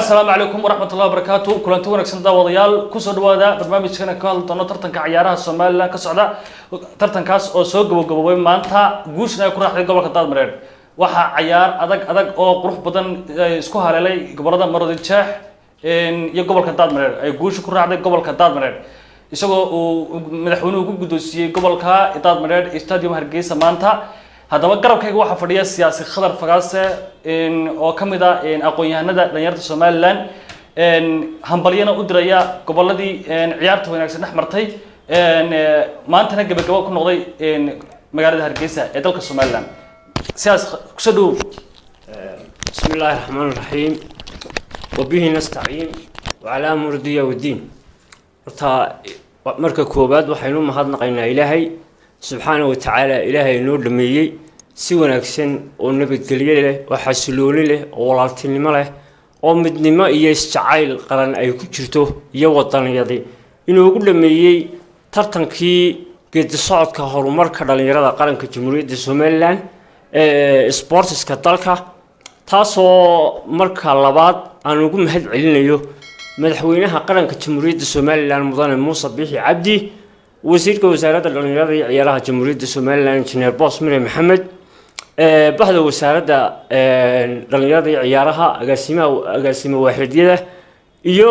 Asalaamu calaykum waraxmatullahi wabarakaatu. Kulanti wanaagsan, daawadayaal. Kusoo dhawaada barnaamijkana ka hadli doono tartanka cayaaraha Somaliland ka socda, tartankaas oo soo gabagaboobay maanta, guushna ay ku raaxday gobolka Daadmareer. Waxaa cayaar adag adag oo qurux badan isku haleelay gobolada Maroodi Jeex iyo gobolka Daadmareer, ay guusha ku raacday gobolka Daadmareer, isagoo uu madaxweynuhu ku guddoonsiiyey gobolka Daadmareer Stadium Hargeysa maanta. Haddaba garabkayga waxaa fadhiya siyaasi Khadar Fagaase oo ka mid ah aqoon-yahanada dhalinyarta Somaliland, hambalyana u diraya goboladii ciyaarta wanaagsan dhex martay, maantana gabagabo ku noqday magaalada Hargeysa ee dalka Somaliland. Siyaas, kusoo dhawow. بسم الله الرحمن الرحيم وبه نستعين وعلى أمور الدنيا والدين. Horta marka koowaad waxaynu mahadnaqaynaa Ilaahay subxaana wa tacaala, Ilaahay inoo dhameeyey si wanaagsan oo nabadgelyo leh oo xasilooni leh oo walaaltinimo leh oo midnimo iyo isjacayl qaran ay ku jirto iyo wadaniyadi inoogu dhameeyey tartankii geedi socodka horumarka dhalinyarada qaranka Jamhuuriyadda Somaliland ee sportiska dalka. Taasoo marka labaad aan ugu mahad celinayo madaxweynaha qaranka Jamhuuriyadda Somaliland, mudane Muuse Biixi Cabdi, wasiirka wasaaradda dhalinyarada iyo ciyaaraha Jamhuuriyadda Somaliland, Injineer Boos Mire Maxamed, bahda wasaaradda dhalinyarada iyo ciyaaraha, agaasimaha, agaasimo waaxidyada iyo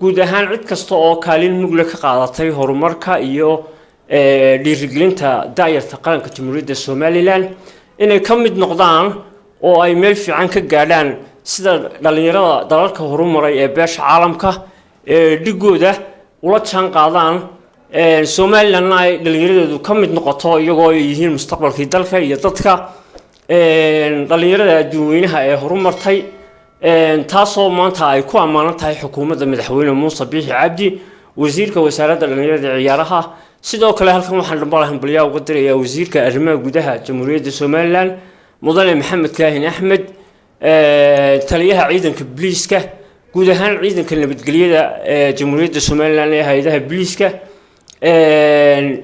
guud ahaan cid kasta oo kaalin mugle ka qaadatay horumarka iyo dhiirigelinta da'yarta qaranka Jamhuuriyadda Somaliland inay ka mid noqdaan oo ay meel fiican ka gaadhaan sida dhalinyarada dalalka horumaray ee beesha caalamka ee dhigooda ula jaan qaadaan, Somalilandna ay dhalinyaradeedu ka mid noqoto, iyagoo ay yihiin mustaqbalkii dalka iyo dadka dhalinyarada adduunweynaha ee horumartay. Taasoo maanta ay ku ammaanan tahay xukuumadda madaxweyne Muuse Biixi Cabdi, wasiirka wasaaradda dhalinyarada iyo ciyaaraha. Sidoo kale halkan waxaan dhambal hambalyaa uga dirayaa wasiirka arrimaha gudaha Jamhuuriyadda Somaliland, mudane Maxamed Kaahin Axmed, taliyaha ciidanka biliiska, guud ahaan ciidanka nabadgelyada ee Jamhuuriyadda Somaliland ee hay-adaha biliiska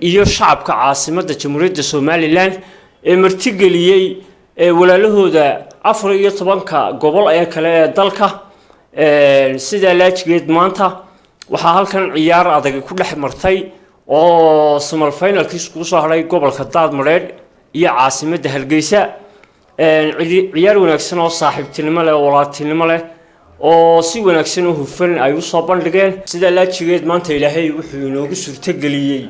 iyo shacabka caasimadda Jamhuuriyadda Somaliland ee martigeliyey walaalahooda 14-ka gobol ee kale ee dalka. Sidaa laajigeed maanta waxaa halkan ciyaar adag ku dhex martay oo semi finalkii iskugu soo hadhay gobolka Daadmadheedh iyo caasimadda Hargeysa. Ciyaar wanaagsan oo saaxiibtinimo leh oo walaaltinimo leh oo si wanaagsan oo hufan ay usoo bandhigeen. Sidaa laajigeed maanta Ilaahay wuxuu inoogu suurtogeliyey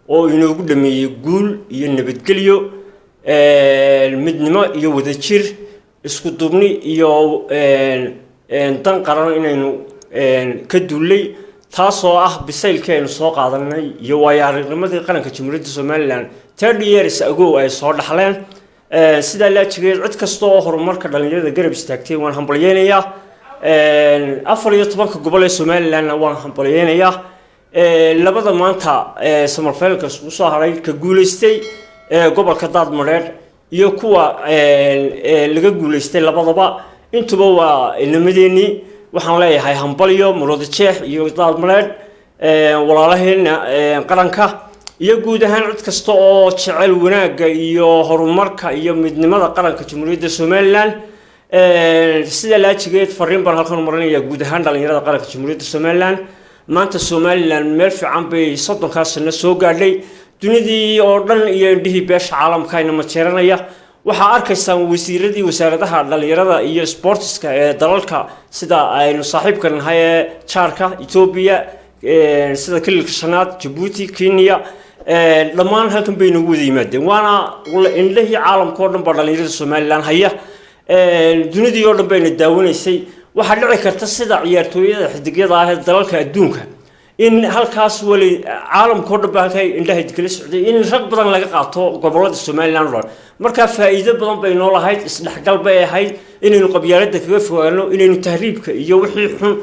oo inoogu dhameeyey guul iyo nabadgelyo, midnimo iyo wadajir, isku duubni iyo dan qaran inaynu ka duullay, taasoo ah bisaylkii aynu soo qaadanay iyo waayo aragnimadii qaranka Jamhuuriyadda Somaliland 30 years ago ay soo dhaxleen. Sidaa laajigeed cid kasta oo horumarka dhalinyarada garab istaagtay waan hambalyeynayaa. 14-ka gobol ee Somalilandna waan hambalyeynayaa. Labada maanta semi finalka isugu soo haray, ka guuleystay gobolka Daadmadheedh iyo kuwa laga guuleystay labadaba, intuba waa inamadeenii. Waxaan leeyahay hambalyo Maroodi Jeex iyo Daadmadheedh, walaalaheena qaranka iyo guud ahaan cid kasta oo jecel wanaagga iyo horumarka iyo midnimada qaranka Jamhuuriyadda Somaliland. Sida laajigeed fariin baan halkan u marinayaa guud ahaan dhalinyarada qaranka Jamhuuriyadda Somaliland. Maanta Somaliland meel fiican bay 30-kaa sano soo gaadhay. Dunidii oo dhan iyo indhihii beesha caalamka ayna majeeranaya. Waxaa arkaysaan wasiiradii wasaaradaha dhalinyarada iyo sportiska ee dalalka sida aynu saaxiibka nahay ee jaarka Etoobiya, sida Kililka Shanaad, Jabuuti, Kenya, dhammaan halkan bay noogu wada yimaadeen. Waana indhahii caalamka oo dhan baa dhalinyarada Somaliland haya. Dunidii oo dhan bayna daawanaysay. Waxaa dhici karta sida ciyaartooyada xidigyada ah ee dalalka adduunka in halkaas weli caalamka oo dhan ba halkaa indhaha kala socday in rag badan laga qaato gobolada Somaliland oo dhan. Marka faa'iido badan bay noo lahayd, isdhexgal bay ahayd, inaynu qabyaaladda kaga fogaano, inaynu tahriibka iyo wixii xun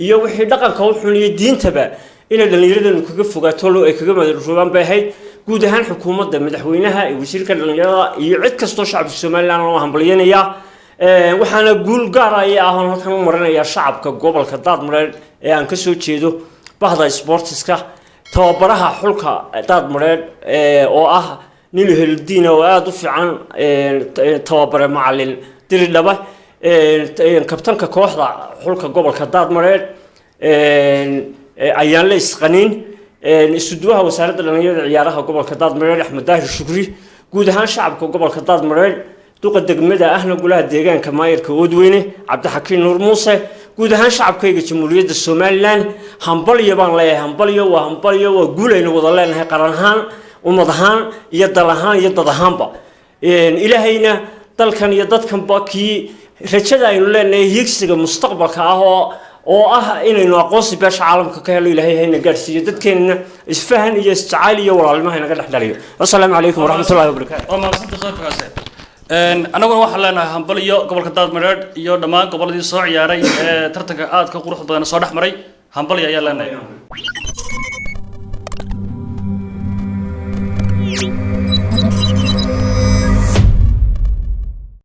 iyo wixii dhaqanka u xun iyo diintaba inay dhallinyaradanu kaga fogaato loo ay kaga madaroobaan bay ahayd. Guud ahaan xukuumadda, madaxweynaha, wasiirka dhalinyarada iyo cid kastoo shacabka Somaliland loo hambalyanayaa. Waxaana guul gaar ah ah oon halkan u marinayaa shacabka gobolka Daadmareed ee aan kasoo jeedo, bahda sportiska, tababaraha xulka Daadmareed oo ah nin heldiina oo aada u fiican, tababare macalin Diridhaba. Kabtanka kooxda xulka gobolka Daadmareed Ayaanle Isqaniin, isuduwaha wasaaradda dhallinyarada ciyaaraha gobolka Daadmareed Axmed Daahir Shukri, guud ahaan shacabka gobolka Daadmareed, duqa degmada ahna golaha deegaanka maayarka Oodweyne Cabdixakiin Nuur Muuse, guud ahaan shacabkayga Jamhuuriyadda Somaliland, hambalyo baan leeyahay. Hambalyo, waa hambalyo, waa guulaynu wada leenahay qaran ahaan, ummad ahaan iyo dal ahaan iyo dad ahaanba. Ilaahayna dalkan iyo dadkanba kii rajada aynu leenahay, higsiga mustaqbalka ah oo ah inaynu aqoonsi beesha caalamka ka helo, Ilaahay hayna gaadhsiiyo. Dadkeenna isfahan iyo isjacayl iyo walaalnimo haynaga dhex dhaliyo. Wasalaamu calaykum waraxmatullahi wabarakaatu. Waa mahadsantahay khayrkaase. Annaguna waxaan leenahay hambaliyo gobolka Daadmareed iyo dhammaan gobolladii soo ciyaaray ee tartanka aadka quruxda badan soo dhex maray. Hambaliyo ayaan leenahay.